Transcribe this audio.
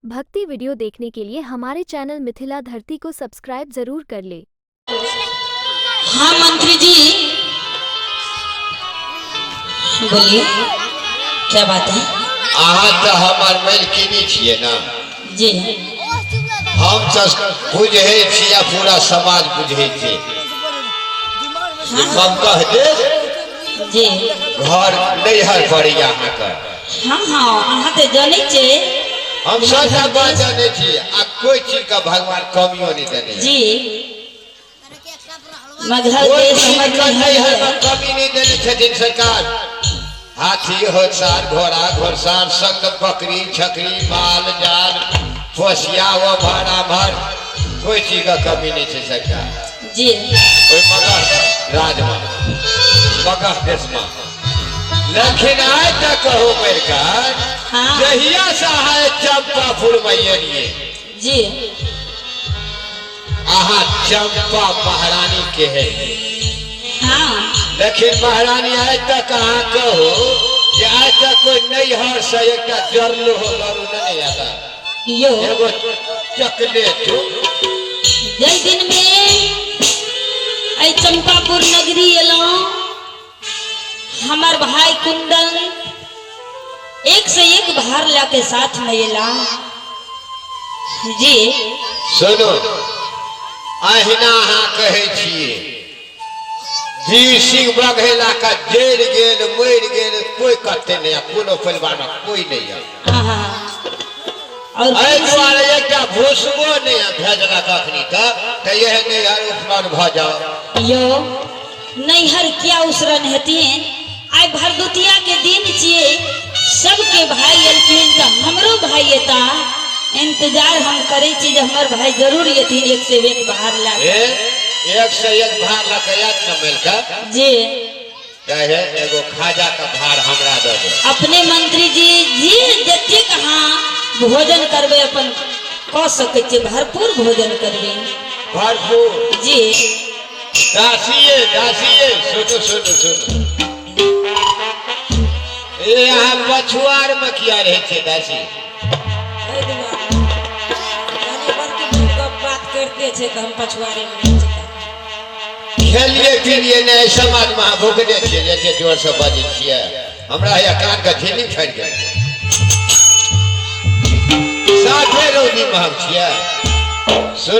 भक्ति वीडियो देखने के लिए हमारे चैनल मिथिला धरती को सब्सक्राइब जरूर कर ले। हाँ मंत्री जी, बोलिए, क्या बात है? अहाँ तऽ हमर मालकिनी छियै ने। जी। हम तऽ बुझै छी आ पूरा समाज बुझै छै जे ममता देश जी घर नैहर पड़ैया अहाँके। हाँ हाँ, अहाँ तऽ जनै छियै। हम सबटा बात जानै छी आ कोई चीज के भगवान कमियो नहीं देने। जी, मगहर कोई देश चीज हमर के नैहर नैहर में है। कमी नहीं देने छथिन सरकार। हाथी होसार, घोड़ा घोड़सार, संग बकरी छकरी, माल जाल पोसिया ओ भर आभर, कोई चीज के कमी नहीं छै सरकार। जी। ओहि मगह राजमे, मगह देशमे। लेकिन आइ तक कहू मरिकर, जहिया से अहाँ चंपापुर में एलियै, जी, अहाँ चंपा महारानी के है। लेकिन महारानी, आइ तक अहाँ कहू जे आइ तक कोई नैहर से एकटा जरलो हो लड़ू नहीं आता? यो, एगो चॉकलेट। जाहि दिन में एहि चंपापुर नगरी एलहुँ, हमार भाई कुंदन एक से एक भार ला के साथ में एला जी। सुनू, अहिना अहाँ कहै छियै जी सिंह बघेला का जरि गेल, मरि गेल, कोई कते नहीं है, कोनो परिवार में कोई नहीं है। आहा। और एहि दुआरे एकटा भूसबो नहीं है भेजलक अखनी तक, तऽ इएह नैहर उपनयन भऽ जाओ। यो, नैहर क्या उसरन हेथिन? आइ भरदुतिया के दिन छियै, सबके भाई एलखिन तऽ हमरो भाई एता। इंतजार हम करै छी जे हमर भाई जरूर एथिन एक से एक बाहर ला। ए, एक से एक भार लऽ कऽ आयत ने मिलके। जी। कहे एगो खाजा के भार हमरा दऽ दे। अपने मंत्री जी, जी, जतेक अहाँ भोजन करबै, अपन कऽ सकै छियै, भरपूर भोजन करबै। भरपूर। जी। दासिए, दासिए, सुनू, सुनू, सुनू। ए, अहाँ पछुआर में किया रहै छियै दासी? एहि दुआरे यानी बड़की गप बात करिते छै तऽ हम पछुआरे मे रहै छी। खेलिए पीलिए नहि, समाज में अहाँ भुखले छियै जे एते जोर से बजै छियै। हमरा हैया कान के झिल्ली फाटि गेल। साफे रौदी में हम छियै। सुन।